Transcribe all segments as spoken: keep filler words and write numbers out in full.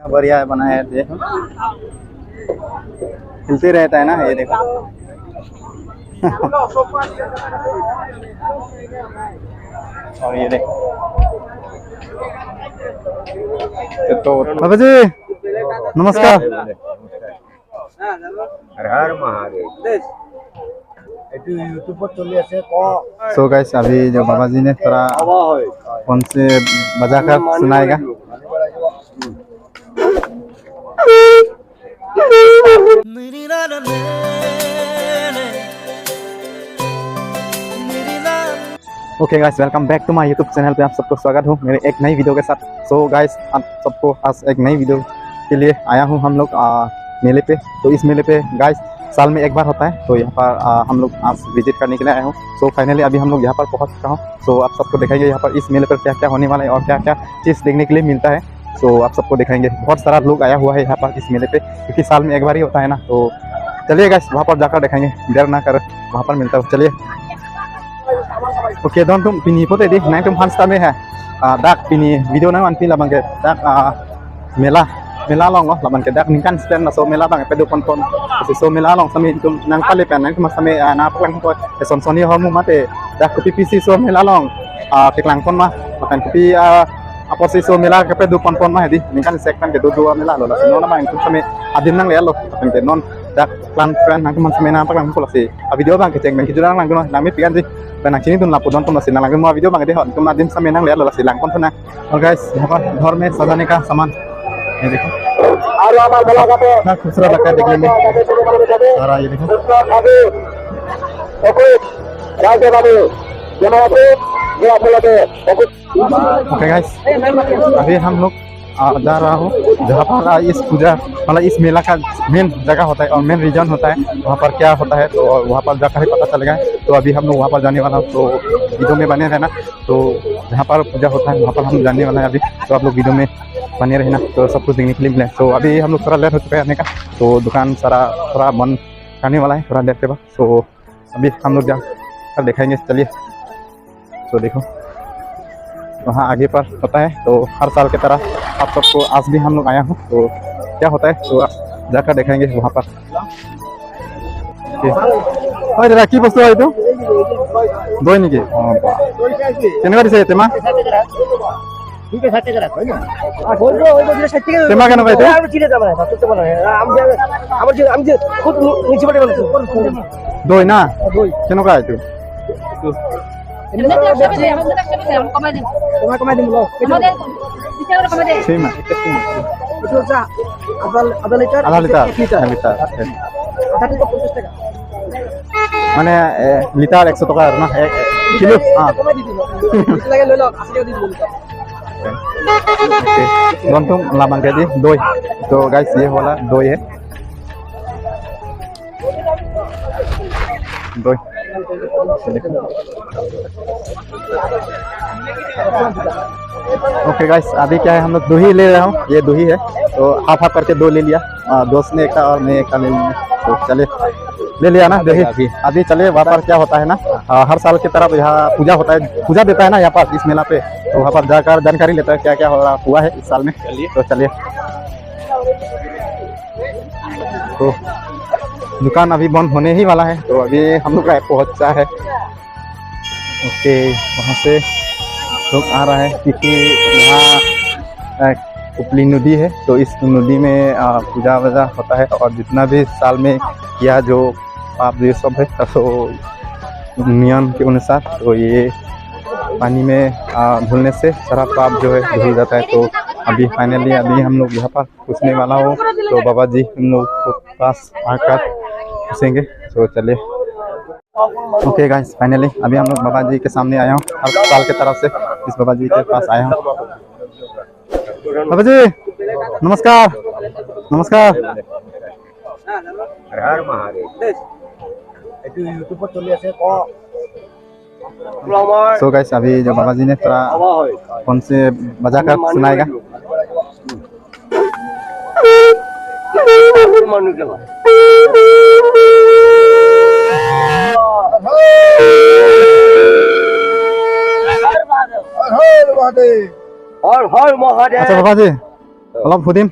बढ़िया बनाया है, देखो। हिलते रहता है ना, ये देखो। और ये देखो। तो, तो बाबा जी, नमस्कार। हर हर महादेव। এইটো YouTube-ত চলি আছে, ক। So guys, अभी जो बाबा जी ने थोड़ा फोन से बजाकर सुनाएगा। Okay guys, welcome back to my YouTube channel पे आप सबको स्वागत हूँ मेरे एक नई वीडियो के साथ। So guys, आप सबको आज एक नई वीडियो के लिए आया हूँ हम लोग, आ, मेले पे। तो इस मेले पे guys, साल में एक बार होता है, तो यहाँ पर, आ, हम लोग आज विजिट करने के लिए आया हूँ। So finally अभी हम लोग यहाँ पर पहुँच चुका हूँ। So आप सबको दिखाएंगे यहाँ पर इस मेले पर क्या क्या होने वाला है और क्या क्या चीज़ देखने के लिए मिलता है। So आप सबको दिखाएंगे, बहुत सारा लोग आया हुआ है यहाँ पर इस मेले पे, क्योंकि साल में एक बार ही होता है ना। तो चलिए गाइस, वहाँ पर जाकर दिखाएंगे, देर ना कर वहाँ पर मिलता हूँ। चलिए। Okay, don tum pini pote di, nangtum aphan sitame ha. Ah, dak pini video nangvanpi labang ke dak, ah, mela, mela along lo, labang ke dak ningkan sekian laso mela abang kepadoponpon. Laso mela along sitame itum nangpale pen nangtum sitame, ah, nangpaklangpo, eson son-i ahormu mate dak kopi pisi laso mela along, ah, keklangpon ma, lapen kopi, ah, apotsi laso mela kepadoponpon ma hedi, ningkan isi pen kedo do mela lo, lasi non abang itum sitame adim nanglelo, lapen ke non dak plan friend nangtum sitame nangpaklangpo lasi. A video abang kecheng pen kejut nanglang kuno, nangmepik ansi. Pen nangchinidun lapu don tum lasi nanglang mo video abang dei ho, itum adim sitame nanglelo lasi langpon thuna. और गाइस, यहाँ पर घर में सजाने का सामान, ये देखो। और हमारे बला का तो इतना खूबसूरत लगता है देखने में। सारा ये देखो। ओके, राजे बाबू, जमा बाबू, ये आप लोग ओके। Okay गाइस, अभी हम लोग, आ, जा रहा हूँ जहाँ पर, आ, इस पूजा, मतलब इस मेला का मेन जगह होता है और मेन रीजन होता है, वहाँ पर क्या होता है, तो वहाँ पर जाकर ही पता चलेगा। तो अभी हम लोग वहाँ पर जाने वाला हूँ, तो वीडियो में बने रहना। तो जहाँ पर पूजा होता है वहाँ पर हम जाने वाला है अभी, तो आप लोग वीडियो में बने रहना, तो सब कुछ देखने के लिए मिले। तो अभी हम लोग थोड़ा लेट हो चुका है आने का, तो दुकान सारा थोड़ा बंद करने वाला है थोड़ा देर के बाद। तो अभी हम लोग जाकर दिखाएंगे, चलिए। तो देखो, वहाँ आगे पर होता है, तो हर साल की तरह आप सबको आज भी हम लोग आया हूँ, तो क्या होता है तो आप जाकर दिखाएंगे वहाँ पर। Okay। Oi, দাদা, কি বস্তু হয় এইটো? দৈ নেকি? অ, বাহ। কেনেকুৱা দিছে টেমা? দুইটা ষাট টাকা রাখো, হয় না? আর বলবো, ওই বলছিল ষাট টাকা। টেমা কেনেকুৱা এইটো? আমি চিনে যাবো না, সত্তর টাকা নয়। আমি যে, আমি যে খুব নি-, নিচু পার্টি মানুষ। দৈ না? দই। কেনেকুৱা এইটো? এমনি তো বেশি। কমাই দিম। কমাই দিম, লও। আমাদের, কমাই দিম। Same আছে। এইটো হচ্ছে আধা, আধা লিটার, আধা লিটার, এক লিটার। এক লিটার। আধা লিটার পঞ্চাশ টাকা। মানে, এ, লিটাৰ এশ টকা আৰু না? এক, এক কিলো? হা। কমাই দি দিব। লাগে লৈ লওক, আশী টকা দি দিব litre. Okay। Don tum labang ke di, doi. तो गाइस, ये वाला दही है। दही। ओके गाइस, अभी क्या है, हम लोग दही ले रहा हूँ, ये दही है, तो हाफ हाफ करके दो ले लिया, आ, दोस्त ने एक का और मैं एक का ले लिया। तो चलिए, ले लिया ना दही। अभी चलिए, वहाँ पर क्या होता है ना, आ, हर साल की तरह यहाँ पूजा होता है, पूजा देता है ना यहाँ पर इस मेला पे, तो वहाँ पर जाकर जानकारी लेता है क्या क्या हो रहा, हुआ है इस साल में। चलिए। तो चलिए। तो दुकान अभी बंद होने ही वाला है, तो अभी हम लोग का पहुंचा है। ओके, वहाँ से लोग आ रहा है क्योंकि यहाँ, अ, कुपली नदी है, तो इस नदी में, अ, पूजा वूजा होता है और जितना भी साल में किया जो पाप जो सब है, तो नियम के अनुसार तो ये पानी में, अ, धुलने से सारा पाप जो है धुल जाता है। तो अभी finally अभी हम लोग यहाँ पर पूछने वाला हूँ, तो बाबा जी हम लोग को पास आकर पूछेंगे। तो चलिए। ओके गाइस, finally अभी हम लोग बाबा जी के सामने आया हूँ, हर साल की तरह से इस बाबा जी के पास आया हूँ। बाबा जी, नमस्कार। नमस्कार। हर हर महादेव। এইটো YouTube-ত চলি আছে, ক। So गाइस, अभी जो बाबा जी ने थोड़ा फोन से बजाकर सुनाएगा। হৰ হৰ মহাদেৱ। আচ্ছা, বাবা জি, অলপ সুধিম।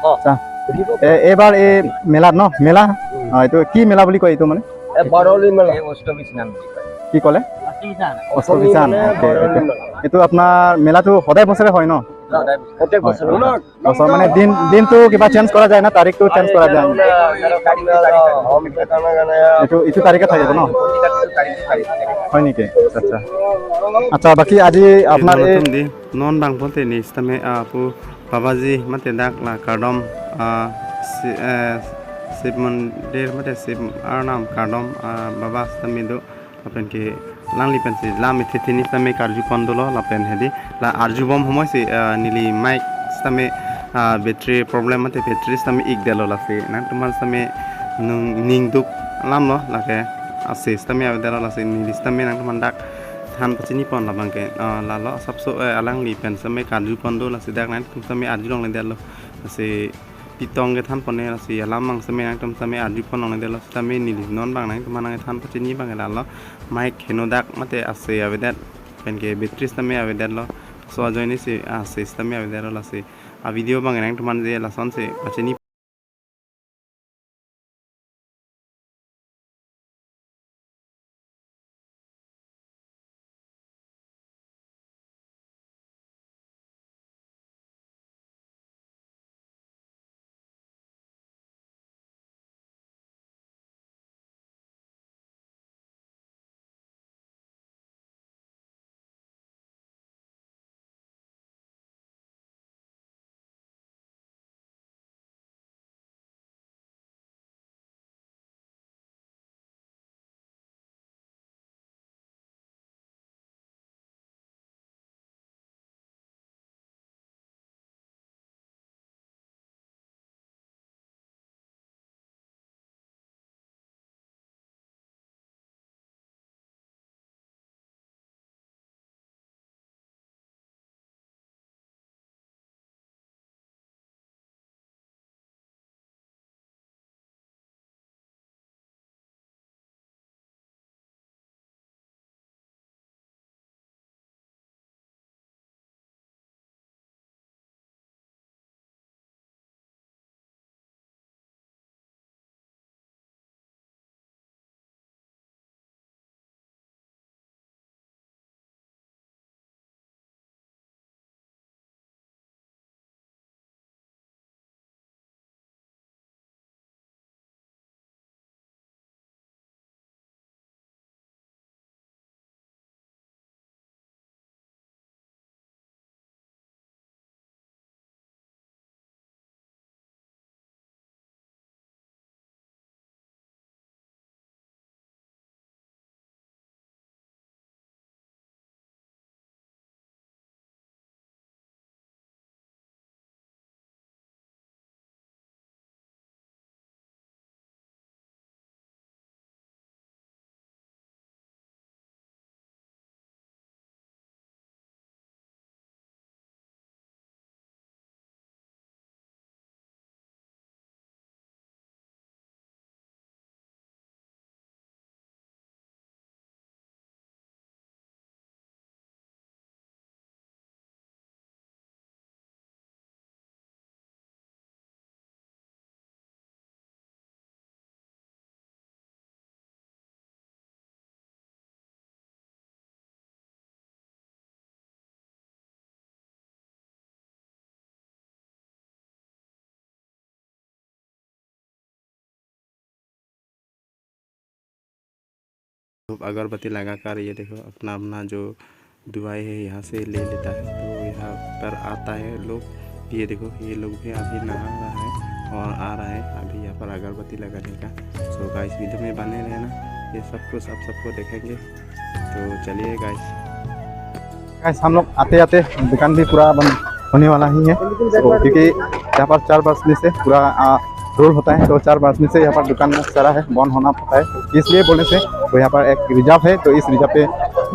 অ। আচ্ছা। সুধিব। এ-, এইবাৰ এই মেলাত ন? মেলা? উম। অ, এইটো কি মেলা বুলি কয় এইটো মানে? এ, বৰলি মেলা। এই অষ্টমী স্নান বুলি কয়। কি ক'লে? অষ্টমী স্নান। অষ্টমী স্নান। মানে অ'কে, বৰলি অ'কে। মেলা। এইটো আপোনাৰ মেলাটো সদায় বছৰে হয় ন? সদায় বছৰে। প্ৰত্যেক হয়, বছৰে। হয়। বছৰ মানে দিন, দিনটো কিবা চেঞ্জ কৰা যায় না? তাৰিখটো চেঞ্জ কৰা যায়? এইটো, এইটো তাৰিখে থাকিব ন? হয় নেকি? আচ্ছা, আচ্ছা। আচ্ছা, বাকী আজি আপোনাৰ এই non bang ponte ne sitame, ah, pu Babaji mate dak la kardom, ah, si, eh, Shiv Mandir mate Shiv Arnam kardom, ah, Baba sitame do, lapen ke alangli pensi lam ithi thini sitame karju pon dolo lapen hedi la arju bom homoi si, ah, neli mic sitame, ah, battery problem mate battery sitame ik detlo lasi nangtumphan sitame nung ning duk alam lo lake ase sitame ave detlo lasi neli sitame nangtumphan dak than pachini pon labang ke, ah, lalo asapso, eh, alangli pen sitame karju pon do lasi dak nangtum sitame arju longle detlo. Lasi pitong ke than pon ne lasi alam mang sitame nangtum sitame arju pon longle detlo sitame neli non bang nangtum nang than pachini bang lalo mic heno dak mate ase avedet pen ke battery sitame avedetlo. So ajoine si ase sitame avedetlo lasi a video bang nangtum je lason si pachini. धूप अगरबत्ती लगाकर, ये देखो, अपना अपना जो दुआई है यहाँ से ले लेता है। तो यहाँ पर आता है लोग, ये देखो, ये लोग भी अभी नहा रहा है और आ रहा है अभी यहाँ पर अगरबत्ती लगाने का। So guys, video में बने रहना, ये सब कुछ आप सबको देखेंगे। तो चलिए guys। गाइस, हम लोग आते आते दुकान भी पूरा बंद होने वाला ही है। तो क्योंकि यहाँ पर चार बरस में से पूरा, आ, रूल होता है, तो चार बरस में से यहाँ पर दुकान सारा है, बंद होना पड़ता है। इसलिए बोलने से, तो यहाँ पर एक रिजर्व है, तो इस रिजर्व पे,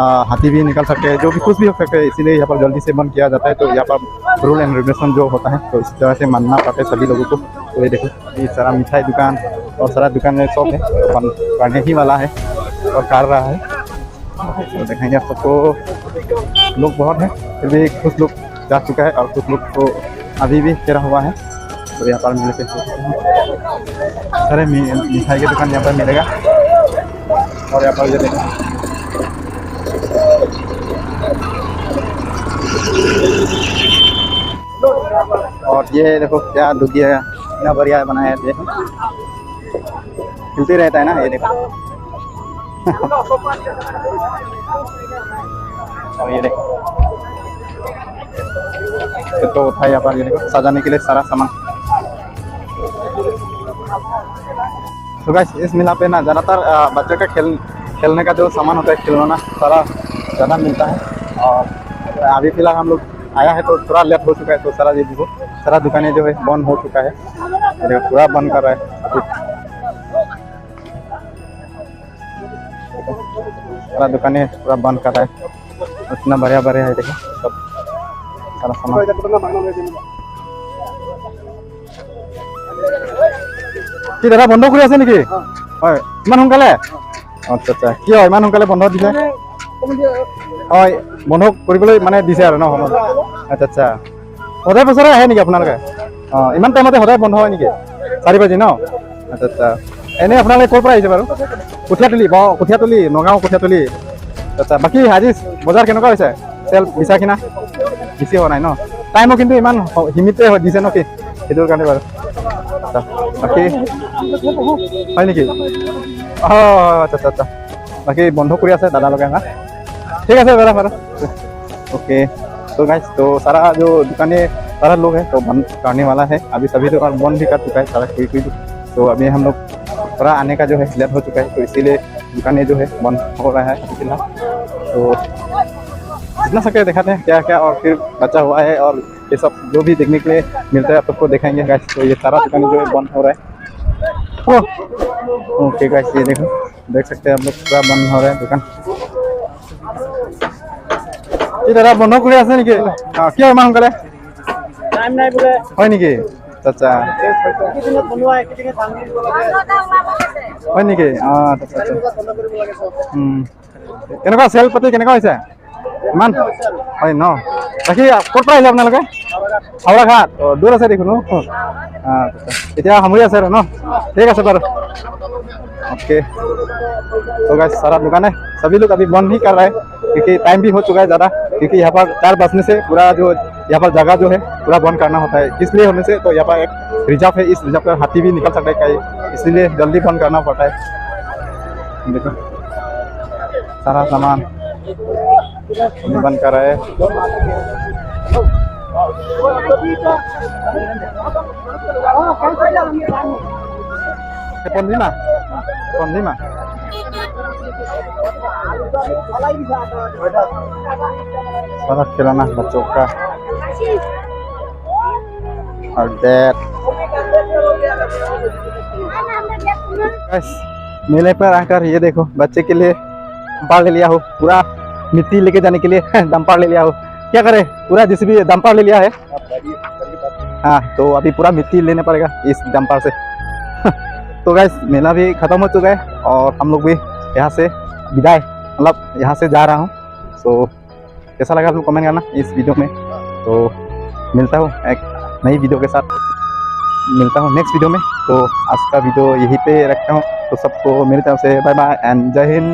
आ, हाथी भी निकल सकते हैं, जो भी कुछ भी हो सकता है, इसीलिए यहाँ पर जल्दी से बंद किया जाता है। तो यहाँ पर रूल एंड रेगुलेशन जो होता है, तो इसी तरह से मानना पड़ता है सभी लोगों को। तो ये देखो, ये सारा मिठाई दुकान और सारा दुकान में शॉप है, बन-, बनने ही वाला है और कर रहा है। तो देखेंगे आप सबको, लोग बहुत हैं, फिर भी कुछ लोग जा चुका है और कुछ लोग तो अभी भी ठहरा हुआ है। तो यहाँ पर मिलते हैं। सारे मी-, मिठाई की दुकान यहाँ पर मिलेगा। और यहाँ पर ये देखो। और ये देखो क्या दुखी है, इतना बढ़िया बनाया है, देखो। हिलते रहता है ना, ये देखो। और ये देखो। तो, तो था यहाँ पर, ये देखो, सजाने के लिए सारा सामान। तो गाइस, इस मेला पे ना ज़्यादातर, अ, बच्चों का खेल, खेलने का जो सामान होता है, खिलौना, सारा ज़्यादा मिलता है। और अभी फिलहाल हम लोग आया है तो थोड़ा लेट हो चुका है, तो सारा ये देखो, सारा दुकानें जो है बंद हो चुका है। ये देखो, पूरा बंद कर रहा है। सारा दुकानें पूरा बंद कर रहा है। इतना बढ़िया बढ़िया है, देखो, सब सारा सामान। কি দাদা, বন্ধ কৰি আছে নেকি? হয়, ইমান সোনকালে? আচ্ছা, আচ্ছা, কিয় ইমান সোনকালে বন্ধ দিছে? হয়, বন্ধ কৰিবলৈ মানে দিছে আৰু ন সময়ত? আচ্ছা, আচ্ছা। সদায় বছৰে আহে নেকি আপোনালোকে? অ, ইমান টাইমতে সদায় বন্ধ হয় নেকি? চাৰি বাজি ন? আচ্ছা, আচ্ছা। এনে আপোনালোকে ক'ৰ পৰা আহিছে বাৰু? কঠীয়াতলী, ব-, কঠীয়াতলী, নগাঁও কঠীয়াতলী। আচ্ছা, বাকী আজি বজাৰ কেনেকুৱা হৈছে? চেল বেচা কিনা? বেছি হোৱা নাই ন? টাইমো কিন্তু ইমান হ-, সীমিতে হৈ দিছে ন কি? সেইটোৰ কাৰণে বাৰু। আচ্ছা, বাকী হয় নেকি? অ, আচ্ছা, আচ্ছা, আচ্ছা। বাকী বন্ধ কৰি আছে দাদালোকে, হা? ঠিক আছে দাদা, দাদা। ओके, तो गाइस, तो सारा जो दुकानें, सारा लोग है तो बंद करने वाला है अभी, सभी दुकान बंद भी कर चुका है सारा, कोई कोई। तो अभी हम लोग थोड़ा आने का जो है लेट हो चुका है, तो इसीलिए दुकानें जो है बंद हो रहा है अभी फिलहाल। तो जितना सके दिखाते हैं क्या क्या और फिर बचा हुआ है, और ये सब जो भी देखने के लिए मिलता है आप सबको दिखाएंगे गाइस। तो ये सारा दुकान जो है बंद हो रहा है। ओ, ओके गाइस, ये देखो, देख सकते हैं आप लोग, पूरा बंद हो रहा है दुकान। কি দাদা, বন্ধ কৰি আছে নেকি? অ, কিয় ইমান সোনকালে? টাইম নাই বোলে। হয় নেকি? আচ্ছা, আচ্ছা। কি দিনত বনোৱা, কি দিনত ভাঙি দিব লাগে। হয় নেকি? অ, আচ্ছা, আচ্ছা, আচ্ছা। বন্ধ কৰিব লাগে চব। উম। কেনেকুৱা চেল পাতি কেনেকুৱা হৈছে? ইমান? হয় ন? বাকী ক'ৰ পৰা আহিলে আপোনালোকে? হাওৰাঘাট। অ, দূৰ আছে দেখোন। অ, আচ্ছা। এতিয়া সামৰি আছে আৰু ন? ঠিক আছে বাৰু। ओके। तो गाइस, सारा दुकान है, सभी लोग अभी बंद ही कर रहा है, क्योंकि टाइम भी हो चुका है ज़्यादा, क्योंकि यहाँ पर चार बजने से पूरा जो यहाँ पर जगह जो है पूरा बंद करना होता है। इसलिए होने से तो यहाँ पर एक रिजर्व है, इस रिजर्व पर हाथी भी निकल सकता है कहीं, इसीलिए जल्दी बंद करना पड़ता है। देखो, सारा सामान बंद कर रहा है। ये पन्नी ना, पन्नी ना। सारा खिलौना बच्चों का। और that। गाइस, मेले पर आकर ये देखो, बच्चे के लिए डंपर ले लिया हो, पूरा मिट्टी लेके जाने के लिए डंपर ले लिया हो। क्या करे, पूरा जेसीबी डंपर ले लिया है। हाँ, तो अभी पूरा मिट्टी लेने पड़ेगा इस डंपर से। तो गाइस, मेला भी खत्म हो चुका है और हम लोग भी यहाँ से विदाई, मतलब यहाँ से जा रहा हूँ। तो कैसा लगा आप लोग कमेंट करना इस वीडियो में। तो मिलता हूँ एक नई वीडियो के साथ, मिलता हूँ नेक्स्ट वीडियो में। तो आज का वीडियो यहीं पे रखता हूँ, तो सबको मिलता हूँ से, बाय बाय and जय हिंद।